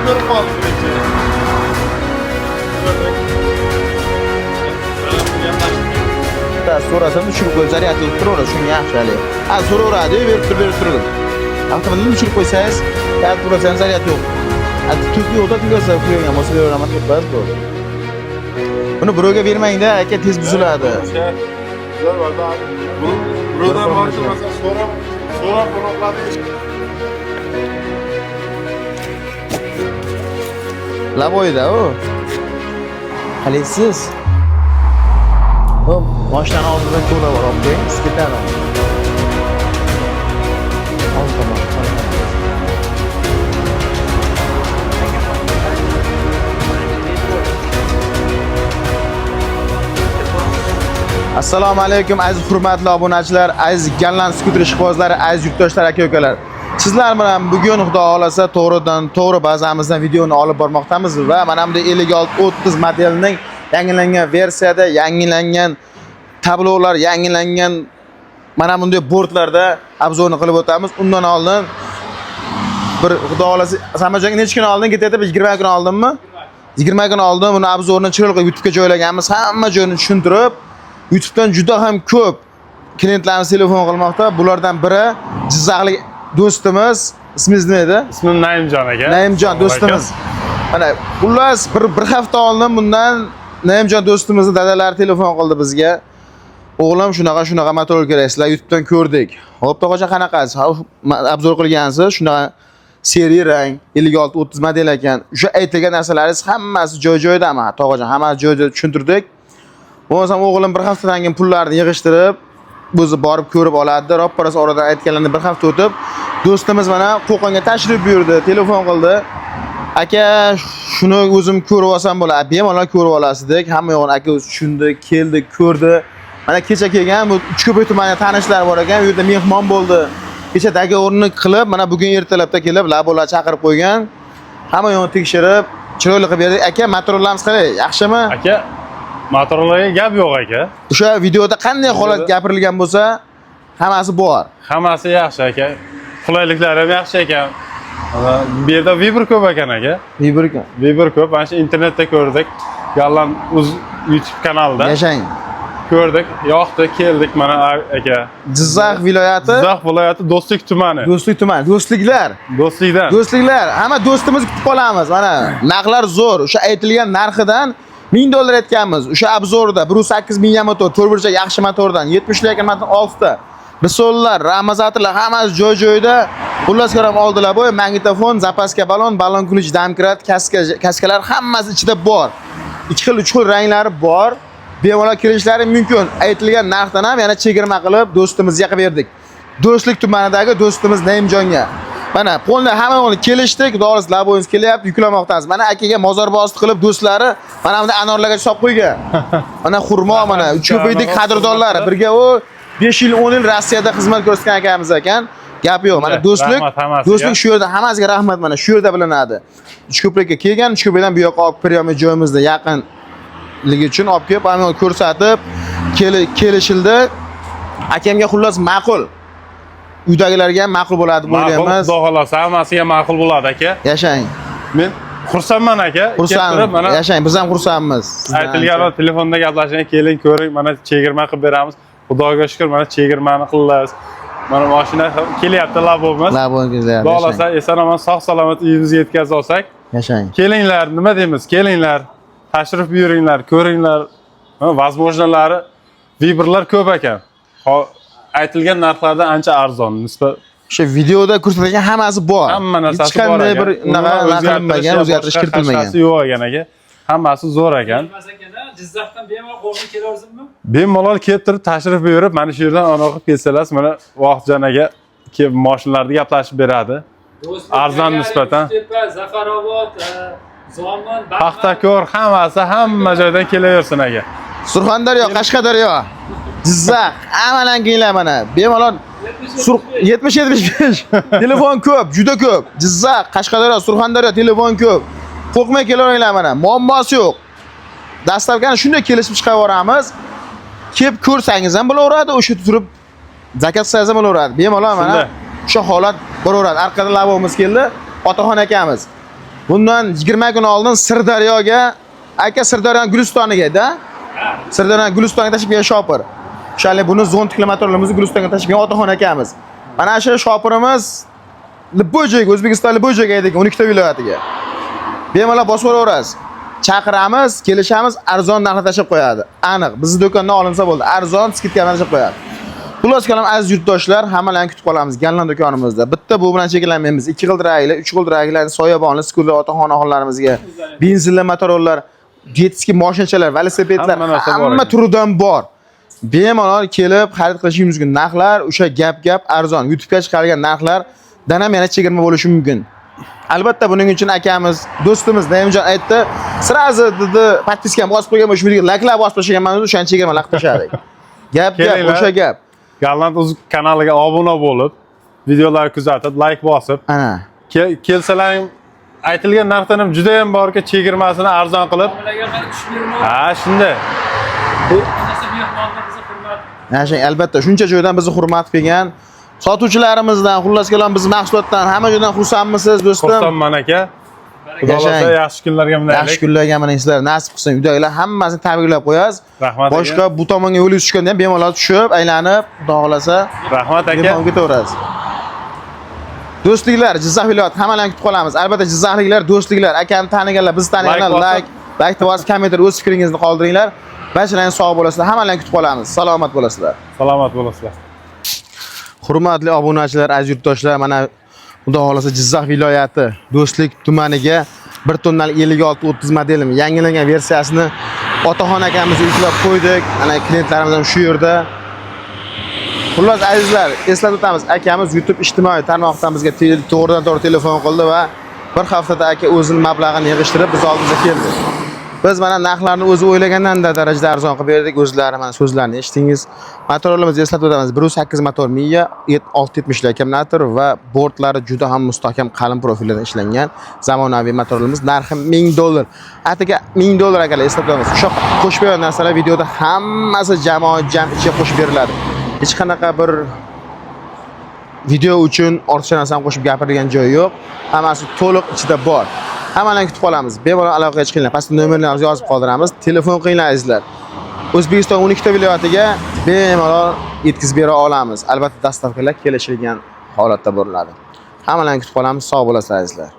Ko'rib qoldik birinchi. Ko'rdik. Bittasi so'rasam tushirib qo'yib zaryad qilib turaveradi, shunga yaxshi haligi. Ha, so'raveradi, berib tur, berib turdim. Avtomobilni tushirib qo'ysangiz, yaratib turasan, zaryad yo'q. Ha, tuk yo'qda tugasa qo'ygan bo'lsa beraveraman deb qo'yasiz bo'ldi. Buni birovga bermangda, aka, tez buziladi. Güzel vardı abi. Bunu buradan varsa mesela soran soran konuklarda Laboyda u. Qalaysiz? Hop, mashinani oldida ko'la bor, olib qo'ying, siz ketadi. Old tomon. Assalomu alaykum aziz hurmatli obunachilar, aziz Gallan skuter ishqibozlari, aziz yurtdoshlar, aka ukalar. Sizlar bilan bugun Xudo xolasa to'g'ridan to'g'ri bazamizdan videoni olib bormoqdamiz va mana bunday 5630 modelining yangilangan versiyada, yangilangan tablolar, yangilangan mana bunday bortlarda obzorni qilib o'tamiz. Undan oldin bir Xudo xolasa Samajonga necha kun oldin ketyapti? Bir 20 kun oldinmi? 20 kun oldin buni obzorni chiroyli qilib YouTube'ga joylaganmiz. Hamma joyini tushuntirib, YouTube'dan juda ham ko'p klientlarimiz telefon qilmoqda. Bulardan biri Jizzaxlik do'stimiz. Ismingiz nima edi? İsmim Naimjon aka. Naimjon do'stimiz. Mana xullas bir hafta oldin bundan Naimjon do'stimizni dadalari telefon qildi bizga. O'g'lim shunaqa shunaqa motor kerak, sizlar YouTube'dan ko'rdik. Xo'p, tog'ajon qanaqasiz? Ha, obzor qilgansiz, shunaqa seri rang 5630 model ekan. O'sha aytilgan narsalaringiz hammasi joy-joyidami? Tog'ajon, hammasi joy-joyida tushuntirdik. Bo'lmasam o'g'lim bir haftadan keyin pullarni yig'ishtirib, o'zi borib ko'rib oladi. Roppa-rosa oradan aytganlarini bir hafta o'tib, do'stimiz mana Qo'qonga tashrif buyurdi, telefon qildi. Aka, shuni o'zim ko'rib olsam bo'ladi, bemalol ko'rib olasiz dedik. Hamma yo'g'ini aka o'zi tushundi, keldi, ko'rdi. Mana kecha kelgan bu Uchko'prik tumanida tanishlari bor ekan, u yerda mehmon bo'ldi. Kecha договорni qilib, mana bugun ertalabda kelib labolar chaqirib qo'ygan. Hamma yo'g'ini tekshirib, chiroyli qilib berdik. Aka, motorlarimiz qalay? Yaxshimi? Aka, motorlarga gap yo'q aka. O'sha videoda qanday holat gapirilgan bo'lsa, hammasi bor. Hammasi yaxshi aka. Qulayliklari ham yaxshi ekan. Mana bu yerda Vibr ko'p ekan aka. Vibr ekan. Vibr ko'p. Mana shu internetda ko'rdik. Gallan uz YouTube kanalida Yashang. ko'rdik. Yoqdi, keldik mana aka. Jizzax viloyati, Jizzax viloyati Do'stlik tumani. Do'stlik tumani. Do'stliklar. Do'stlikdan. Do'stliklar, hamma do'stimizni kutib qolamiz. Mana narxlar zo'r. O'sha aytilgan narxidan $1000 aytganmiz. O'sha obzorda 1.8 mingga motor, to'rt burchak yaxshi motordan, 70 lik motor 6 ta. Risollar, ramazatorlar hammasi joy-joyida. Xullas kalom oldilar bo'y, magnitofon, zapaska balon, balon kulich, damkrat, kaska, kaskalar hammasi ichida bor. Ikki xil, uch xil ranglari bor. Bemalol kelishlari mumkin. Aytilgan narxdan ham yana chegirma qilib do'stimizga qilib berdik. Do'stlik tumanidagi do'stimiz Naimjonga. Mana polni hamma yo'lni kelishdik, xudo xohlasa laboyimiz kelyapti, yuklamoqdamiz. Mana akaga mozor bosti qilib do'stlari mana bunda anorlarga solib qo'ygan. Mana xurmo, mana Uchko'prikdek qadrdonlar birga u 5 yil, 10 yil Rossiyada xizmat ko'rsatgan akamiz ekan. Gap yo'q. Mana do'stlik, Rahmat hammasiga. do'stlik shu yerda hammasiga rahmat, mana shu yerda bilinadi. Uchko'prikka kelgan, Uchko'prikdan bu yoqqa olib kirgan joyimizda yaqinligi uchun olib kelib, hamma yo'lni ko'rsatib, kelishildi. Akamga xullas ma'qul. Uydagilarga ham ma'qul bo'ladi deb Ma'qul, o'ylaymiz. Xudo xolasa hammasiga ma'qul bo'ladi aka. Yashang. Men xursandman aka. Kelib Xursand. turib, mana Yashang, biz ham xursandmiz. Sizdan aytilgan ancha. telefonda gaplashgan, keling ko'ring, mana chegirma qilib beramiz. Xudoga shukur, mana chegirmani qildiz. Mana mashina kelyapti labobimiz. Labon kelyapti. Xudo xolasa eson omon sog' salomat uyimizga yetkazib olsak. Yashang. Kelinglar, nima deymiz? Kelinglar, tashrif buyuringlar, ko'ringlar. Mana возможностьлari vibrlar ko'p ekan. Aytilgan narxlardan ancha arzon nisbat. O'sha videoda ko'rsatilgan hammasi bor. Hamma narsasi Hech qanday bor bir ekan. unaqa Umuman qilinmagan, o'zgartirish boshqa kiritilmagan. qashdasi yo'q ekan aka. Hammasi zo'r ekan. Jizzaxdan bemalol qo'rqib kelaversinmi? Bemalol kelib turib tashrif buyurib, mana shu yerdan ona qilib kelsalar, mana Vohidjon aka kelib mashinalarni gaplashib beradi. Do'stlik, Arzon nisbatan. Uchtepa, Zafarobod, Zomin, Batman. Paxtakor hammasi hamma joydan kelaversin aka. Surxondaryo, Qashqadaryo, Jizzax, hammadan kelinglar mana. Bemalol 70-75 telefon ko'p, juda ko'p. Jizzax, Qashqadaryo, Surxondaryo telefon ko'p. Qo'rqmay kelaveringlar mana, muammosi yo'q. Доставка ni shunday kelishib chiqaveramiz. Kelib ko'rsangiz ham bo'laveradi, o'sha turib заказ qilsangiz ham bo'laveradi. Bemalol mana Shunday. o'sha holat bo'laveradi. Orqada lavomuz keldi, Otaxon akamiz. Bundan 20 kun oldin Sirdaryoga, aka Sirdaryoning Gulistoniga da. Sirdaryoning Gulistoniga tashib kelgan shopir. O'shalik buni зонтик li motorlarimizni Gulistonga tashib kelgan Otaxon akamiz. Mana shu shopirimiz любой joyga, O'zbekiston любой joyga aytdik, 12 ta viloyatiga. Bemalol bosib yuboraverasiz. Chaqiramiz, kelishamiz, arzon narxda tashlab qo'yadi. Aniq, bizni do'kondan olinsa bo'ldi. Arzon скидка bilan tashlab qo'yadi. Xullas kalom aziz yurtdoshlar, hammalarni kutib qolamiz Gallan do'konimizda. Bitta bu bilan cheklanmaymiz. 2 g'ildirakli, 3 g'ildirakli, soyabonli skuterlar otaxonaxonlarimizga, benzinli motorlar, jet ski mashinachalar, velosipedlar Hamma narsa bor hamma ekan. turidan bor. Bemalol kelib xarid qilishingiz mumkin. Narxlar o'sha gap-gap arzon. YouTube'ga chiqargan narxlardan ham yana chegirma bo'lishi mumkin. Albatta buning uchun akamiz, do'stimiz Naimjon aytdi, сразу dedi, подписка ham bosib qo'ygan, o'sha videoga likelar bosib tashlaganman, o'shani chegirma qilib tashladik. Gap gap, Kelinglar. O'sha gap. Gallant uz kanaliga obuna bo'lib, videolarni kuzatib, like bosib, Ana. Kelsalaring aytilgan narxdan ham juda ham borki chegirmasini arzon qilib, Muomalaga qarab tushib berma. ha, shunday. Onasi mehmonni bizni hurmat. Mana shu albatta shuncha joydan bizni hurmat qilgan sotuvchilarimizdan, xullas kalom biz mahsulotdan hamma joydan xursandmisiz do'stim? Xursandman aka. Xudo Yashang. xohlasa yaxshi kunlarga Yaxshi minaylik. kunlarga mana sizlar nasib qilsin. Uydagilar hammasini tabriklab qo'yasiz. Rahmat aka. Boshqa bu tomonga yo'lingiz tushganda ham bemalol tushib, aylanib, xudo xohlasa Rahmat aka. bemalol ketaverasiz. Do'stliklar, Jizzax viloyati hammalarni kutib qolamiz. Albatta jizzaxliklar, do'stliklar, akani taniganlar, bizni taniganlar Like bosib. like, like bosib, kommentar o'z fikringizni qoldiringlar. Barchalaringiz sog' bo'lasizlar. Hammalarni kutib qolamiz. Salomat bo'lasizlar. Salomat bo'lasizlar. Hurmatli obunachilar, aziz yurtdoshlar, mana Xudo xohlasa Jizzax viloyati Do'stlik tumaniga 1 tonnalik 5630 modelim yangilangan versiyasini Otaxon akamizga yuklab qo'ydik. Mana klientlarimiz ham shu yerda. Xullas azizlar, eslatib o'tamiz, akamiz YouTube ijtimoiy tarmoqdan bizga to'g'ridan to'g'ri telefon qildi va bir haftada aka o'zini mablag'ini yig'ishtirib biz oldimizga keldi. Biz mana narxlarni o'zi o'ylagandan da darajada arzon qilib berdik. O'zlari mana so'zlarini eshitdingiz. Motorlarimizni eslatib o'tamiz. 1.8 motor Miya, 670 lik akkumulyator va bortlari juda ham mustahkam qalin profillardan ishlangan zamonaviy motorlarimiz. Narxi 1000 dollar. Atigi 1000 dollar akalar, eslatib o'tamiz. O'sha qo'shib bergan narsalar videoda hammasi jamoa jam ichiga qo'shib beriladi. Hech qanaqa bir video uchun ortiqcha narsani qo'shib gapirgan joyi yo'q. Hammasi to'liq ichida bor. Hammalarni kutib qolamiz. Bemalol aloqaga chiqinglar. Pastda nomerlarimizni yozib qoldiramiz. Telefon qilinglar azizlar. O'zbekiston 12 ta viloyatiga bemalol yetkazib bera olamiz. Albatta доставка lar kelishilgan holatda bo'linadi. Hammalarni kutib qolamiz. Sog' bo'lasizlar azizlar.